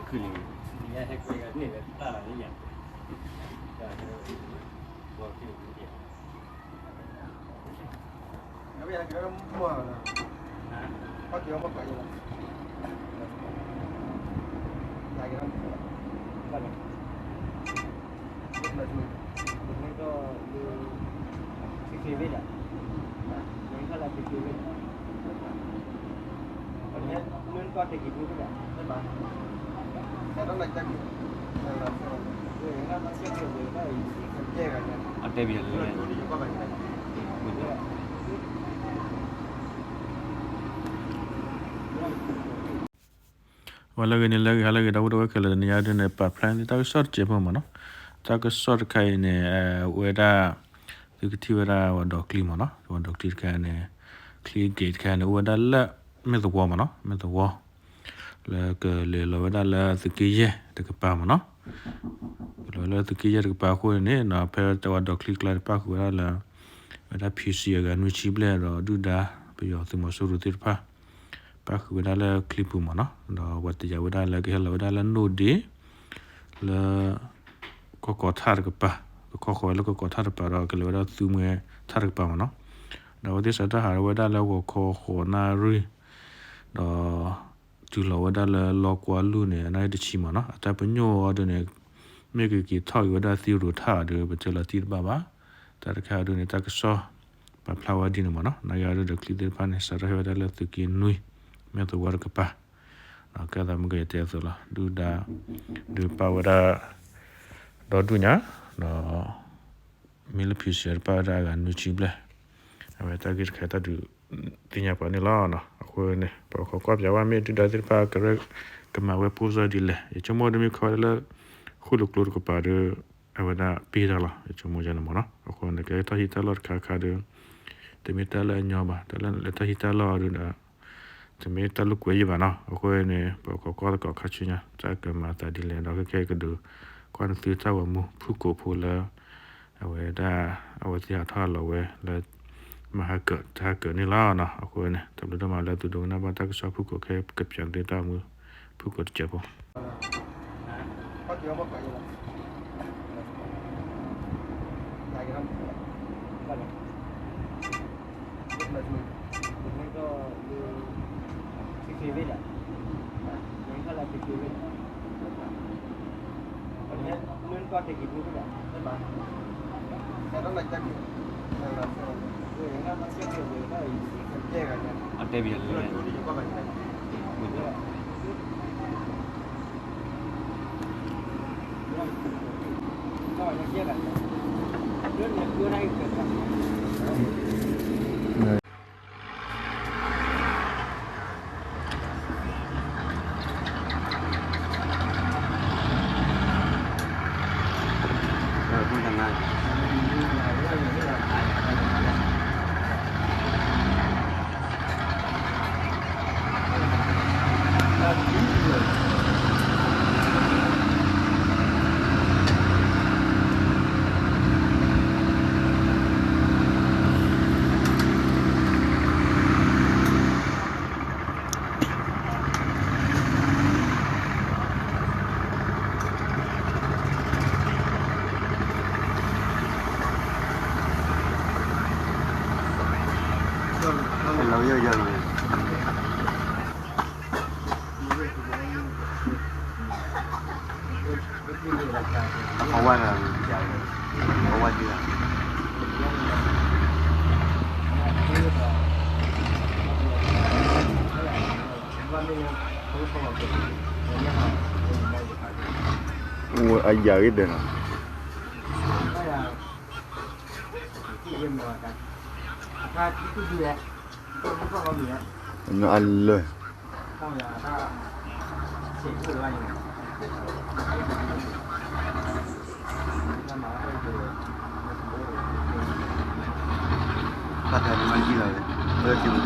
ဝဲလၢဂ့ၤန့ၣ် လၢဂ့ၤ ဟါလၢဂ့ၤ ဒီပုၢ်ဒီဝဲၢ်ခဲလၢာ် တနံၤအံၤဒုန့ၣ် ပာ်ဖျါန့ၢ်တၢ်ကစီၣ်တစဲးဖိမ့ၢ်နီၤ. တၢ်ကစီၣ်တခါအံၤန့ၣ် အိၣ်ဝဲဒၣ် သုကထံၣ်ဝဲဒၣ်ဝဲဒီးချံမ့ၢ်နီၤ. ဝဲဒီးချံတခါန့ၣ် ချံဂ့ၤတခါန့ၣ် အိၣ်ဝဲဒၣ်လၢ မဲၢ်သဝီမ့ၢ်နီၤ, မဲၢ်သဝီ လၢကလဲၤလီၤဝဲဒၣ်လၢသုးက့ယဲၢ်တကပၤမ့ၢ်နီၤ. ကလဲၤလၢသုးက့ယဲၢ်တကပၤအဃိန့ၣ် ဖဲတၢ်ဝဲဒီးချံကျါန့ၣ် ပၣ်ဃုာ်ဝဲဒၣ်လၢ ဝဲဒၣ် ဖံစံ အဂၤနွံဆံဘျဲၣ်ဒီး ဒုၣ်ဒါပယီၤသုးမီၤစိရိၤသ့ၣ်တဖၣ် ပၣ်ဃုာ်ဝဲဒၣ်လၢချံပူၤမ့ၢ်နီၤ. ဒီးပှၤတယာ်ဝဲဒၣ်လၢကဟဲလီၤဝဲဒၣ်လၢနိၣ်ဒ့ လၢ ကီၢ်ကီၤထၣ်တကပၤ, ကခီဃီၤဝဲလၢကီၢ်ကီၤထၣ်တကပၤဒီး ကလဲၤဝဲဒၣ်သူမှဲထၣ်တကပၤမ့ၢ်နီၤ. ဒီးအဝဲသ့ၣ်စးထီၣ်ဟးထီၣ်ဝဲဒၣ်လၢဂီၤခီဃိးနၣ်ရံၣ် ဒီး တုၤလီၤဝဲဒၣ်လၢလီကွၢ်လူၢ်န့ၣ် အနၣ်ရံၣ်တဆံမ့ၢ်နီၤ. အတၢ်ပညိၣ်အီၤဒုန့ၣ် မ့ၢ်ကက့ၤထီၣ်က့ၤဝဲဒၣ်သံရိၤထၣ်အီၤဒု ပတဲလီၤတံၢ်တဘၣ်ဘၣ်. တၢ်တခါအံၤဒုန့ၣ် တၢ်ကစီၣ်ပာ်ဖျါဝဲဒ်န့ၣ်မ့ၢ်နီၤ. နာ်က့အံၤဒုဒီးချံသ့ၣ်တဖၣ်န့ၣ် စးထီၣ်ဟဲဝဲဒၣ်လၢသုးက့နွံ မဲၢ်သဝီတကပၤ ကဲသးမုၢ်ကယတဲအသိးလီၤ. ဒုၣ်ဒါ ဒုးပာ်ဝဲဒၣ် ဒီဒူၣ်ညါ ဒီး မ့ၢ်လၢဖံစံတပာ်ဝဲဒၣ်အဂၤနွံဆံဘျဲၣ်. အဝဲတၢ်ဂ့ၢ်တခါတၢ်ဒုးသ့ၣ်ညါပှၤန့ၣ်လီၤ. အဃိန့ၣ် ပှၤခီကီၢ်ပၠးဝဲမ့ၢ်ဒုၣ်ဒါသ့ၣ်တဖၣ်ကရၢ ကမၤဝဲပိၢ်စၢ်ဒ်လဲၣ်. ယဆိကမိၣ်ဒ်မ့ၢ်ခီလၢ ဃိၣ်လိာ်ကျိတကပၤဒီး အဝဲဒၣ်ပ့ၢ်တၢ်လီၤ. ယဆိကမိၣ်ယဲန့ၣ်မ့ၢ်နီၤ. အဃိန့ၣ် ကဲတၢ်ဟံးတၢ်လီၢ်တခါခါဒီး တမ့ၢ်တၢ်လၢအညီဘၣ်. တၢ်လၢလဲၤတၢ်ဟံးတၢ်လီၢ်အီၤဒုဒီး တမ့ၢ်တၢ်လိာ်ကွဲယံၤဘၣ်နီၤ. အဃိန့ၣ် ပှၤခီကီၢ်သကိးခါဆူညါ တၢ်ကမၤသးဒ်လဲၣ်ဒီး ခဲကဲကဒုးကွၢ်နသုတၢ်ဂီၤမူ ဖုၣ်ကိာ်ဖိလၢ အဝဲဒၣ် အဝဲသ့ၣ်ဟးထီၣ်ဟးလီၤဝဲလၢ မဟါကၢးတဟါကၢးန့ၣ်လီၤနီၤ. အဃိန့ၣ် တၢ်ဘျုးဒိၣ်မးလၢသုဒိကနၣ်ဘၣ်တၢ်ကစီၣ်ဖုၣ်ကိာ် ခဲကပၠးသုတၢ်ဂီၤမူ ဖုၣ်ကိာ်တစဲးဖိ အယၤဂ့ၤဒဲးနီၤ. အလၢ တၢ်တမံၤလီၤ,